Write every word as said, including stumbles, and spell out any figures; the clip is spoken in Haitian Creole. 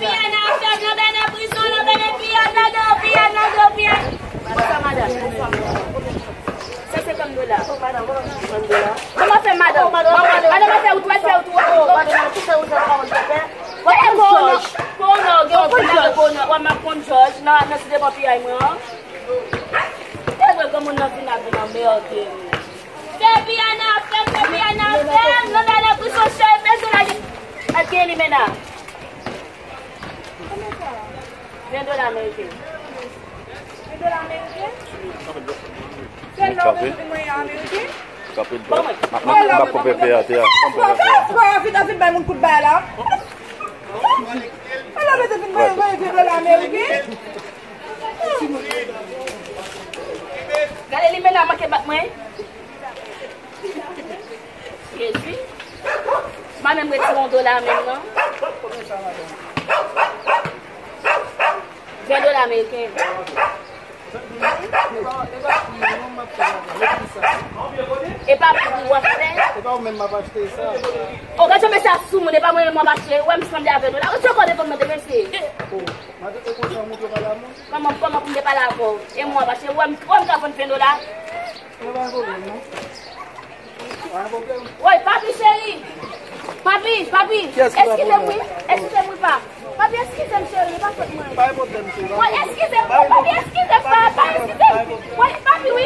Piyay nan afè m, lanmè nan prizon, lanmè nan piyay, nan do, piyay, nan do, piyay. Bonswa, madanm. Bonswa, madanm. San senkant dola. Madanm, madanm, senkant dola. Kòman fè, madanm? Oh, madanm, madanm, madanm, madanm, fè wout, fè wout, fè wout. Oh, madanm, ki fè wout, fè wout, fè wout. Ou e kòwonè, kòwonè, gen yon moun la gen kòwonè, wè m ap konn jòj, nan, nan ti devan piyay mwen an. E vre, granmoun nan vin ap vin anmède m. Fè piyay nan afè m, fè piyay nan afè m, lanmè nan prizon, cheri, bezwen lage. Ak gen limena. Ven dola ameriken. Ven dola ameriken? Sèl lè w bezwen vin mwen ameriken? Kanpe dwat. M ap, m ap, m ap koupe pè atè a. M ap koupe pè a. Vin, vin bay moun kout bay la. Ala bezwen vin mwen, mwen ven dola ameriken. Gade limena manke bat mwen. Jezi. M pa menm retire yon dola menm non. Ven dola ameriken. E pa pri w ap fè? E pa ou menm m ap achte sa. O, gad jan mesye a sou moun, e pa mwen menm m ap achte. Ou wè m sanble avè l la. Retire kò devan mwen, mesye. O, madanm, e konsa w montre w pale a moun? Kòman, kòman pou m te pale avè w? E mwen w ap achte? Ou wè m, ou wè m ka vann ven dola? E pa yon pwoblèm, non. Pa yon pwoblèm. Woy, papi cheri. Papi, papi, eskize m wi. Eskize m wi, pa. Papi, eskize m, cheri, e pa fòt mwen. Pa yon pwoblèm, cheri. Woy, eskize m, papi, eskize m, pa, pa, eskize m. Woy, papi, wi.